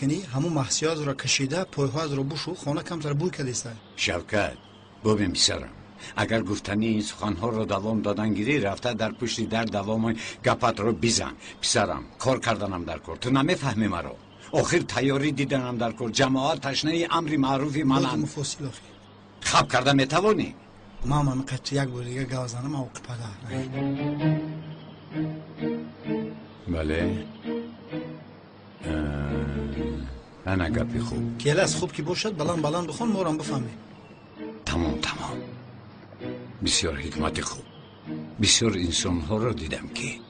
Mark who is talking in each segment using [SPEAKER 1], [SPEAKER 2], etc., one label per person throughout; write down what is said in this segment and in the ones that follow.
[SPEAKER 1] Кунӣ, ҳамун маҳсиётро кашида, пойҳоятро бушу, хона камтар бӯй кадеста.
[SPEAKER 2] Шавкат, бубин, писарам, агар гуфтани ин суханҳоро давом додан гирӣ, рафта дар пушти дар давоми гапатро бизан. Писарам, кор карданам дар кор, ту намефаҳмӣ маро. Охир тайёрӣ диданам дар кор, ҷамоат ташнаи амри маъруфи мананд.
[SPEAKER 1] Муфосил охи.
[SPEAKER 2] Хаб карда метавонӣ?
[SPEAKER 1] Ман ҳам қати як бор дига гап занам, авқи падар.
[SPEAKER 2] Бале, ана гапи хуб.
[SPEAKER 1] Келас, хуб ки бошад, баланд баланд бихон, морам бифаҳмем.
[SPEAKER 2] Тамом, тамом. Бисёр ҳикмати хуб. Бисёр инсонҳоро дидам, ки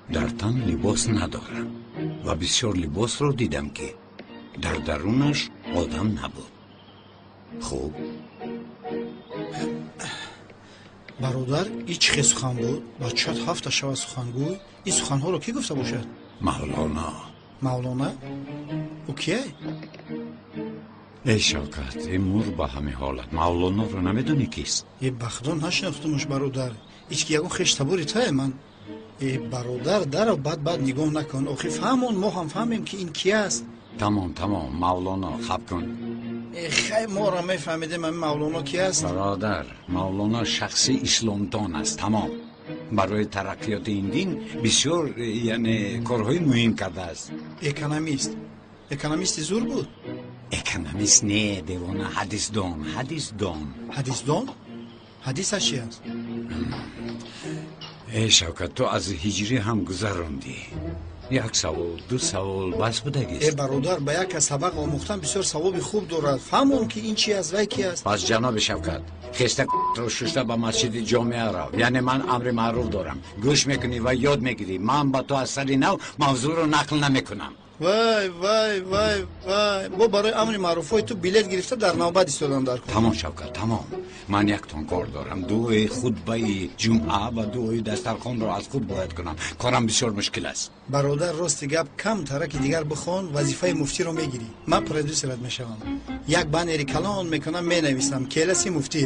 [SPEAKER 2] дар тан либос надоранд, ва бисёр либосро дидам, ки дар дарунаш одам набуд. Хуб.
[SPEAKER 1] Бародар, и чӣ хел сухан буд? Бачаат ҳафта шава сухангӯй. Ин суханҳоро кӣ гуфта бошад?
[SPEAKER 2] Мавлоно.
[SPEAKER 1] Мавлона? Ӯ кие?
[SPEAKER 2] Эй Шавкат, эй мур ба ҳамин ҳолат, Мавлоноро намедонӣ кист?
[SPEAKER 1] Э, ба худо нашинохтумуш, бародар. Ҳеч ки ягон хеш табори тае ман. Э, бародар, дарав, бад бад нигоҳ накун. Охи фаҳмон, мо ҳам фаҳмем, ки ин ки аст.
[SPEAKER 2] Тамом, тамом, Мавлоно, хаб кун.
[SPEAKER 1] Э, хай, моро мефаҳмидем, ҳамин Мавлоно ки аст?
[SPEAKER 2] Бародар, Мавлоно шахси исломдон аст, тамом. Барои тараққиёти ин дин бисёр, яъне, корҳои муҳим кардааст.
[SPEAKER 1] Экономист. Экономисти зур буд?
[SPEAKER 2] Экономист не, девона, ҳадисдон, ҳадисдон.
[SPEAKER 1] Ҳадисдон? Ҳадисаш чи аст?
[SPEAKER 2] Эй Шавкат, ту аз ҳиҷрӣ ҳам гузарондӣ. Як савол, ду савол бас будагист.
[SPEAKER 1] Э, бародар, ба як кас сабақ омӯхтан бисёр савоби хуб дорад. Фаҳмон, ки ин чи аст, вай ки аст.
[SPEAKER 2] Пас, ҷаноби Шавкат, хеста ро шушта ба масҷиди ҷомеа рав. Яъне ман амри маъруф дорам, гӯш мекунӣ ва ёд мегирӣ. Ман ба ту аз сари нав мавзӯъро нақл намекунам.
[SPEAKER 1] Вай, вай, вай, вай, бо барои амри маъруфҳои ту билет гирифта дар навбат истодам дар кор.
[SPEAKER 2] Тамом, Шавкат, тамом. Ман яктон кор дорам: дуои хутбаи ҷумъа ва дуои дастархонро аз худ бояд кунам. Корам бисёр мушкил аст.
[SPEAKER 1] Бародар, рости гап, кам тараки дигар бихон, вазифаи муфтиро мегирӣ. Ман продюсерат мешавам. Як баннери калон мекунам, менависам: «Келаси муфтӣ».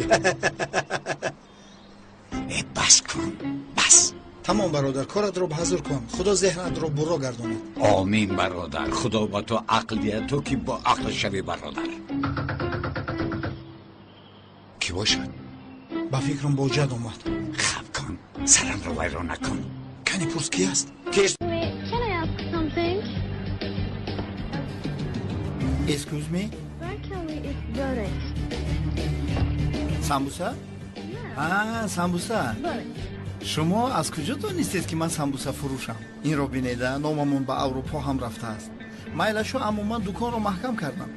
[SPEAKER 2] Э, бас кун, бас.
[SPEAKER 1] Тамом, бародар, коратро ба ҳазур кун. Худо зеҳнатро бурро гардонад.
[SPEAKER 2] Омин, бародар. Худо ба ту ақл диҳад, то ки бо ақл шавӣ. Бародар, кӣ бошад?
[SPEAKER 1] Ба фикрам, боҷад омад.
[SPEAKER 2] Хаб кун, сарамро вайрон накун.
[SPEAKER 1] Кани, пурс, ки аст?
[SPEAKER 2] Кист?
[SPEAKER 3] Can I ask something?
[SPEAKER 1] Excuse me.
[SPEAKER 3] Where can we eat börek?
[SPEAKER 1] Самбуса?
[SPEAKER 3] Yeah.
[SPEAKER 1] А, самбуса.
[SPEAKER 3] Börek.
[SPEAKER 1] Шумо аз куҷо донистед, ки ман самбуса фурӯшам? Инро бинеда, номамон ба Аврупо ҳам рафтааст. Майлашо, аммо ман дуконро маҳкам кардам,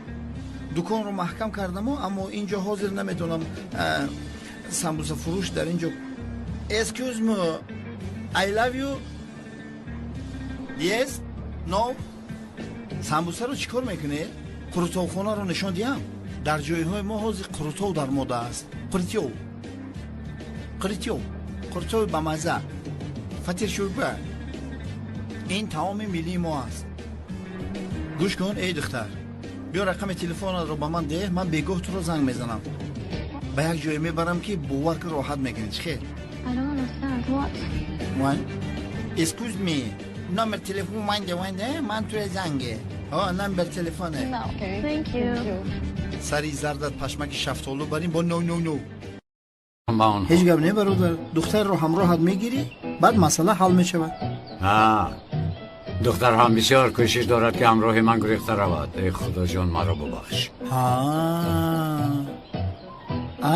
[SPEAKER 1] дуконро маҳкам кардаму, аммо ин ҷо ҳозир намедонам самбусафурӯш дар ин ҷо. Excuse me, I love you. Yes, no. Самбусаро чӣ кор мекунед? Қурутовхонаро нишон диҳам? Дар ҷойҳои мо ҳозир қурутов дар мода аст. Қуритёв, қуритёв, қурутови бамазза, фатир, шӯрба. Ин таоми миллии мо аст. Гӯш кун, эй духтар, биё, рақами телефонатро ба ман деҳ. Ман бегоҳ туро занг мезанам, ба як ҷое мебарам, ки бовар ки роҳат мекунӣ. Чӣ хел?
[SPEAKER 3] I don't understand. What?
[SPEAKER 1] One. Excuse me. Номер телефон ванде ванде, ман туя занге. О, номер телефоне.
[SPEAKER 3] No. Okay. Thank you.
[SPEAKER 1] Сари зардат пашмаки шафтолу барин бо но но но.
[SPEAKER 2] Ба онҳо.
[SPEAKER 1] Ҳеҷ гап не, бародар. Духтарро ҳамроҳат мегирӣ, баъд масъала ҳал мешавад.
[SPEAKER 2] Ҳа, духтар ҳам бисёр кӯшиш дорад, ки ҳамроҳи ман гурехта равад. Эй Худоҷон, маро бубахш.
[SPEAKER 1] Ҳа,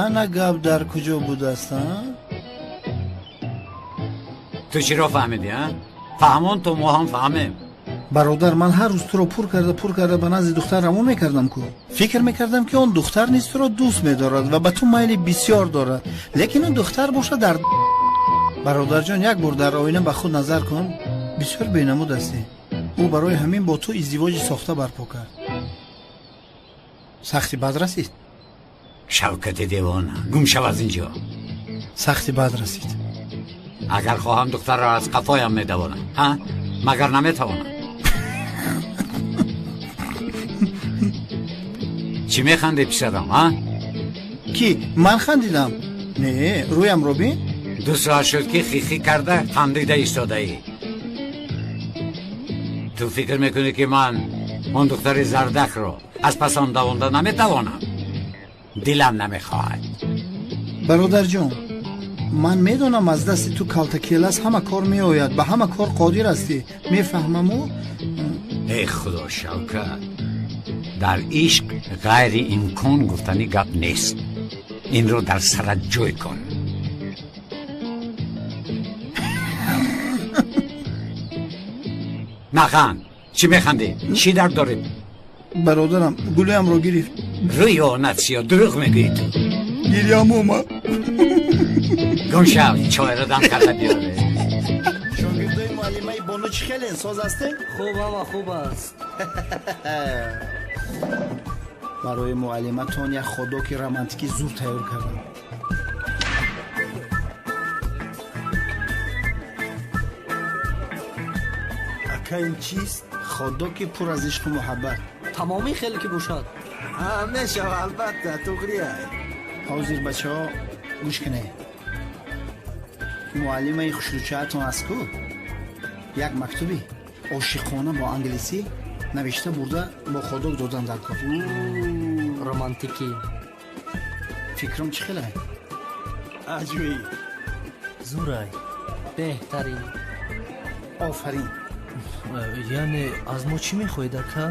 [SPEAKER 1] ана гап дар куҷо будаст, а?
[SPEAKER 2] Ту чиро фаҳмидӣ, а? Фаҳмон, то мо ҳам фаҳмем.
[SPEAKER 1] Бародар, ман ҳар рӯз туро пур карда, пур карда ба назди духтар равон мекардам ку. Фикр мекардам, ки он духтар низ туро дӯст медорад ва ба ту майли бисёр дорад, лекин он духтар бошад дар. Бародарҷон, як бор дар оина ба худ назар кун. Бисёр бенамуд ҳастӣ. Ӯ барои ҳамин бо ту издивоҷи сохта барпо кард. Сахти бад расид.
[SPEAKER 2] Шавкати девона, гум шав аз ин ҷо.
[SPEAKER 1] Сахти бад расид.
[SPEAKER 2] Агар хоҳам, духтарро аз қафоям медавонам. Ҳа, магар наметавонам? Чӣ механдӣ, писарам, а?
[SPEAKER 1] Ки ман хандидам? Не, рӯямро бин.
[SPEAKER 2] 2 соат шуд, ки хихӣ карда хандида истодаӣ. Ту фикр мекунӣ, ки ман Он духтари зардакро аз пас он давонда наметавонам. Дилам намехоҳад.
[SPEAKER 1] Бародарҷон, ман медонам, аз дасти ту калтакелас ҳама кор меояд, ба ҳама кор қодир ҳастӣ, мефаҳмаму.
[SPEAKER 2] Эй худо, Шавкат, дар ишқ ғайри имкон гуфтани гап нест. Инро дар сарат ҷой кун. Наханд. Чӣ механдӣ? Чӣ дард дорӣ?
[SPEAKER 1] Бародарам гулӯямро гирифт.
[SPEAKER 2] Рӯи онат сиё, дурӯғ мегӯӣ ту.
[SPEAKER 1] Гирьям омад.
[SPEAKER 2] Гум шав, чойро дам карда биёре.
[SPEAKER 1] Шогирдои муаллимаи Бону чӣ хелен, соз ҳастед?
[SPEAKER 4] Хуб, ҳама хуб аст.
[SPEAKER 1] Барои муаллиматон як ходоки романтикӣ зур тайёр кардам.
[SPEAKER 5] Ака, ин чист?
[SPEAKER 1] Ходоки пур аз ишқу муҳаббат.
[SPEAKER 4] Тамоми хеле ки бошад.
[SPEAKER 5] Мешава, албатта, туғрия.
[SPEAKER 1] Ҳозир, бачаҳо, гӯш кунед. Муаллимаи хушрӯчаатон аст ку, як мактуби ошиқона бо англисӣ навишта бурда бо ходок додан дар кор.
[SPEAKER 4] Романтикӣ.
[SPEAKER 1] Фикрам чӣ хелай?
[SPEAKER 5] Аҷоиб.
[SPEAKER 6] Зурай.
[SPEAKER 4] Беҳтарин.
[SPEAKER 1] Офарин.
[SPEAKER 6] Яъне аз мо чӣ мехоҳед, ака?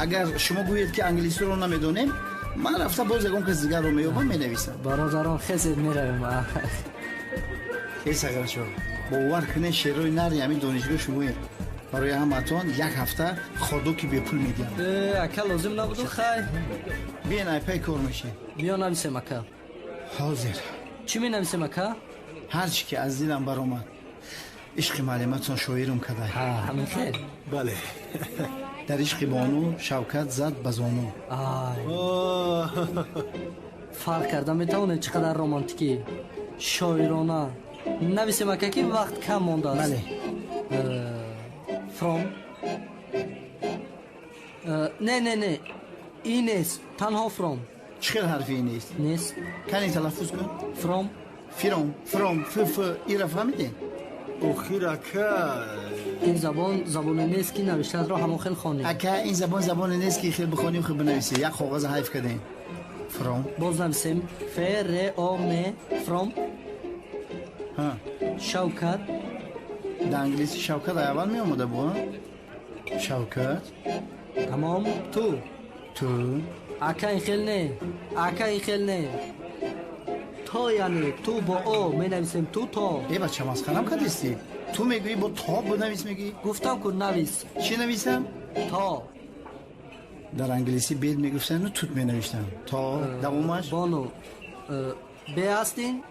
[SPEAKER 1] Агар шумо гӯед, ки англисиро намедонем, ман рафта боз ягон кас дигарро меёбам, менависам.
[SPEAKER 4] Бародарон, хезед, меравем.
[SPEAKER 1] Э сағирачо, бовар кунед, шерои нари ҳамин донишгоҳ шумоед. Барои ҳаматон як ҳафта ходоки бепул медиҳам.
[SPEAKER 4] Э, ака, лозим набуду, хай.
[SPEAKER 1] Биен, айпай кор мешед.
[SPEAKER 4] Биё, нависем, ака.
[SPEAKER 1] Ҳозир.
[SPEAKER 4] Чӣ менависем, ака?
[SPEAKER 1] Ҳар чӣ ки аз дилам баромад. Ишқи муаллиматон шоирум кадай.
[SPEAKER 4] Ҳамин хел.
[SPEAKER 5] Бале.
[SPEAKER 1] Дар ишқи бону Шавкат зад ба зону.
[SPEAKER 4] Ай, фарқ карда метавонед, чӣ қадар романтикӣ, шоирона нависем, ака, ки вақт кам мондааст.
[SPEAKER 1] Бале.
[SPEAKER 4] From, не, не, не, и нест, танҳо from.
[SPEAKER 1] Чӣ хел ҳарфи и нест?
[SPEAKER 4] Нест.
[SPEAKER 1] Кане, талаффуз кун.
[SPEAKER 4] From.
[SPEAKER 1] Фиром, from, ф, ф, ира фаҳмидем?
[SPEAKER 5] Охир, ака.
[SPEAKER 4] Ин забон забоне нест, ки навиштаатро ҳамон хел хонӣ.
[SPEAKER 1] Ака, ин забон забоне нест, ки хел бихонӣ, хел бинависӣ. Як коғаза ҳайф кардем. From.
[SPEAKER 4] Боз нависем: ф, р, о, м, from.
[SPEAKER 1] Ҳа.
[SPEAKER 4] Шавкат.
[SPEAKER 1] Дар англисӣ Шавкат аввал меомада бу, Шавкат.
[SPEAKER 4] Тамом, to.
[SPEAKER 1] To.
[SPEAKER 4] Ака, ин хел не, ака, ин хел не, то, яъне to бо о менависем, to, то.
[SPEAKER 1] Э бача, масхарам кардистӣ? Ту мегӯӣ, бо то бинавис мегӯӣ.
[SPEAKER 4] Гуфтам ку, навис.
[SPEAKER 1] Чӣ нависам?
[SPEAKER 4] То.
[SPEAKER 1] Дар англисӣ бед мегуфтану тут менавиштам. То, давомаш?
[SPEAKER 4] Бону, бе ҳастин,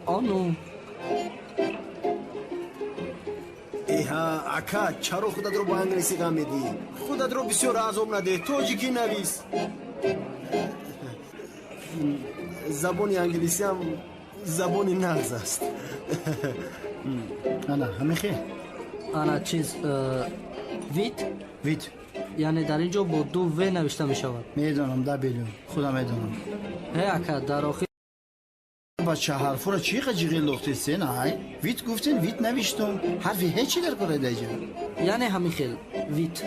[SPEAKER 4] ону.
[SPEAKER 5] Эҳа, ака, чаро худатро бо англисӣ ғам медиҳӣ? Худатро бисёр азоб надеҳ, тоҷикӣ навис. Забони англисиам забони нағз аст.
[SPEAKER 1] Ана ҳамин хел.
[SPEAKER 4] Ана чиз, with.
[SPEAKER 1] With.
[SPEAKER 4] Яъне дар ин ҷо бо ду в навишта мешавад.
[SPEAKER 1] Медонам, да, белюн, худам медонам.
[SPEAKER 4] Э, ака, дар охир.
[SPEAKER 1] Бача, ҳарфоро чӣ қа ҷиғил лохтестен? Ай, with гуфтен, with навиштум. Ҳарфи ҳеҷ чӣ дар кора даҷа?
[SPEAKER 4] Яъне ҳамин хел, with.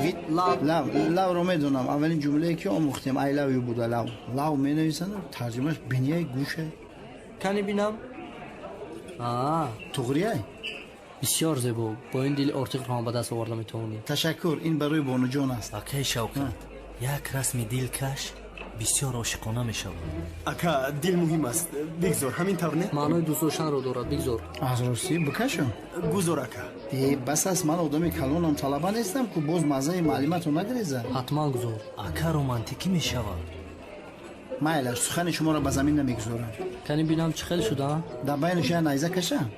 [SPEAKER 1] With.
[SPEAKER 4] Love.
[SPEAKER 1] Love, love ро медонам. Аввалин ҷумлае ки омӯхтем, I love you буда. Love, love менависанд, тарҷумааш бинияй, гӯша.
[SPEAKER 4] Кани бинам.
[SPEAKER 1] Туғрияй.
[SPEAKER 4] Бисёр зебо. Бо ин дили ортиқро ҳам ба даст оварда метавонӣ.
[SPEAKER 1] Ташаккур, ин барои бонуҷон аст.
[SPEAKER 6] Акаи Шавкат, як расми дилкаш бисёр ошиқона мешавад.
[SPEAKER 5] Ака, дил муҳим аст, бигзор ҳамин тавр, не?
[SPEAKER 4] Маънои дӯст доштанро дорад, бигзор.
[SPEAKER 1] Аз ростӣ, бикашам.
[SPEAKER 5] Гузор, ака.
[SPEAKER 1] Э, бас аст, ман одами калонам, талаба нестам ку, боз маззаи маълиматро нагиреза.
[SPEAKER 4] Ҳатман гузор.
[SPEAKER 6] Ака, романтикӣ мешавад.
[SPEAKER 1] Майлаш, сухани шуморо ба замин намегузорам.
[SPEAKER 4] Кани бинам, чӣ хел шуда?
[SPEAKER 1] Дар байнаш як найза кашам.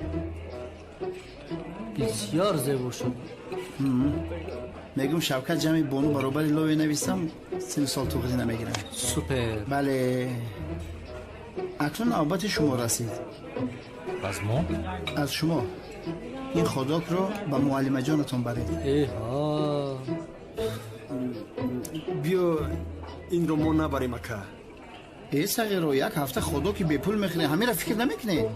[SPEAKER 4] Бисёр зебо шуд.
[SPEAKER 1] Мегӯм, Шавкат ҷамъи бону баробари love нависам, сину сол туғрӣ намегирам.
[SPEAKER 4] Супер.
[SPEAKER 1] Бале, акнун навбати шумо расид.
[SPEAKER 6] Аз мо?
[SPEAKER 1] Аз шумо. Ин ходокро ба муаллимаҷонатон баред.
[SPEAKER 4] Эҳа.
[SPEAKER 5] Биё, инро мо набарем, ака.
[SPEAKER 1] Э сағиро, як ҳафта ходоки бепул мехӯред, ҳамира фикр намекунед?